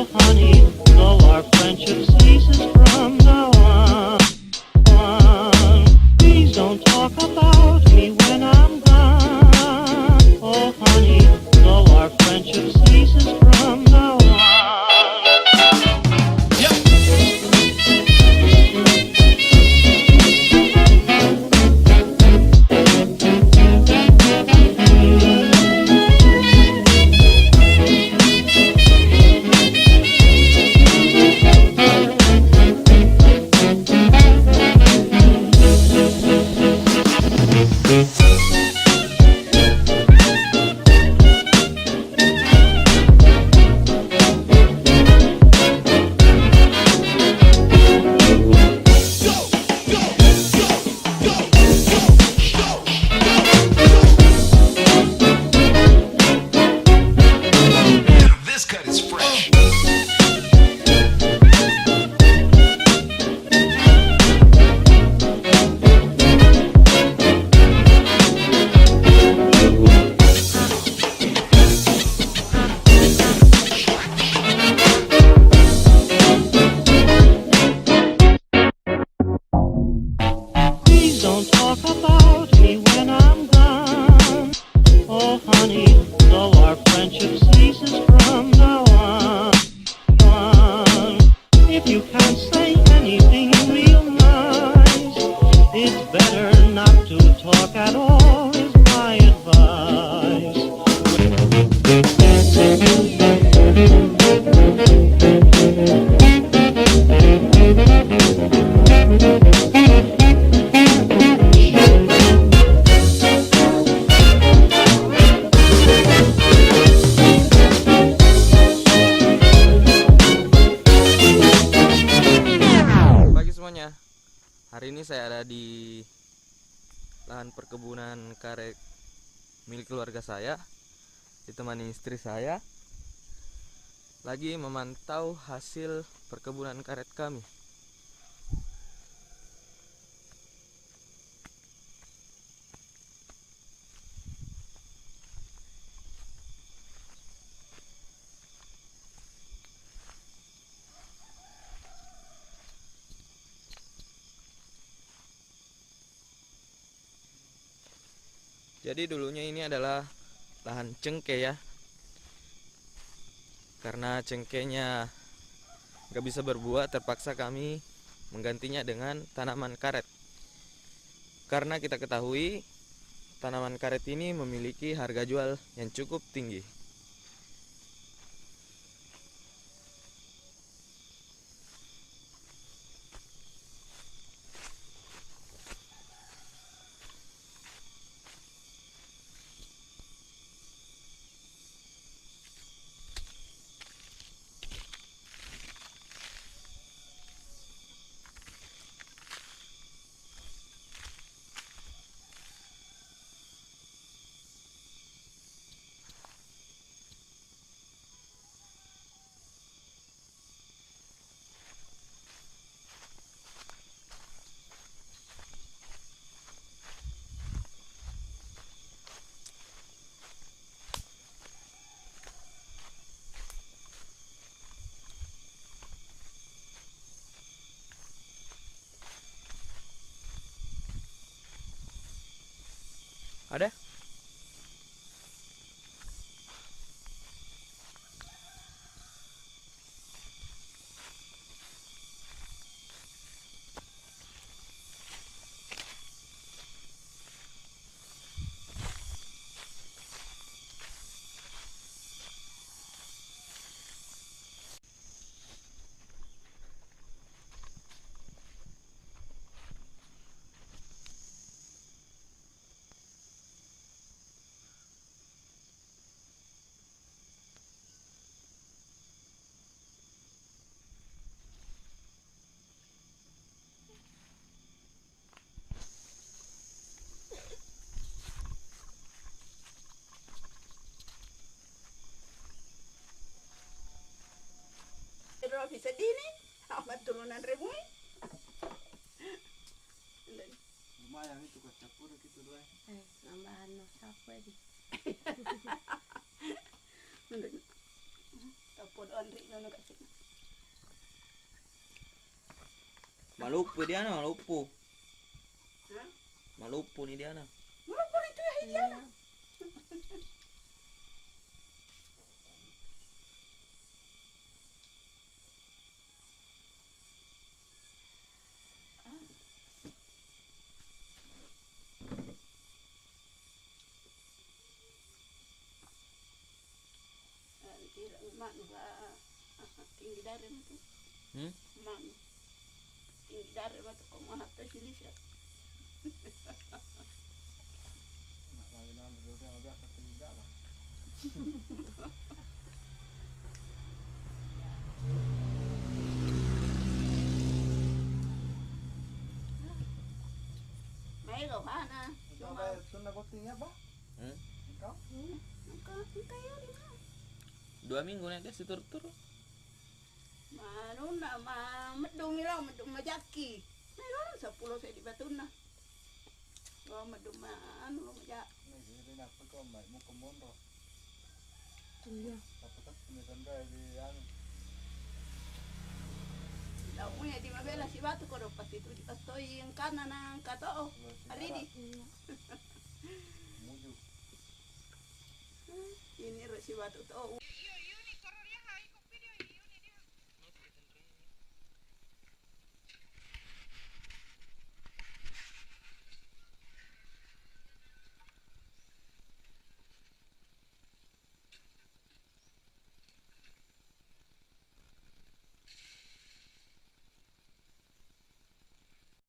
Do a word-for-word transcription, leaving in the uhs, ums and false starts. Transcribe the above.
Honey, though our friendship ceases from now on, please don't talk about me when I'm gone. Oh, honey, though our friendship ceases from now on. This cut is fresh. Please don't talk about me when I'm gone. Oh, honey, though our friendship ceases from now on, if you can't say anything real nice, it's better not to talk at all, is my advice. Pagi semuanya. Hari ini saya ada di lahan perkebunan karet milik keluarga saya, ditemani istri saya, lagi memantau hasil perkebunan karet kami. Jadi dulunya ini adalah lahan cengkeh ya. Karena cengkehnya nggak bisa berbuah, terpaksa kami menggantinya dengan tanaman karet. Karena kita ketahui tanaman karet ini memiliki harga jual yang cukup tinggi. Ada? Robi sedini, amat turun anre bui. Lumayan itu kau campur gitu doang. Eh, nambahan no sapu di. Tappodo anri nono kasih. Maluppu diana, maluppu. Hah? Maluppu ni diana. Maluppu itu ya, iya. Tinggi dari matu. Hmm? Manu. Tinggi dari matu kok maha silisa. Maelo hana. Coba sunna botting ya, Bah? Hmm? Engkau? Engkau, engkau ya di mana? Dua minggu nek dia situr-tur. Manunna ma meddungi lao, meddung majakki. Maelo seppulo seddi batunna. Lao meddung ma anu lo maja. Iya. Tappa tappa ni tandai di anu. Tau muya di mabela sibatu kodong pasti tu dipastoi angkana na angka to. Aridi. Muju. Ini ro sibatu to.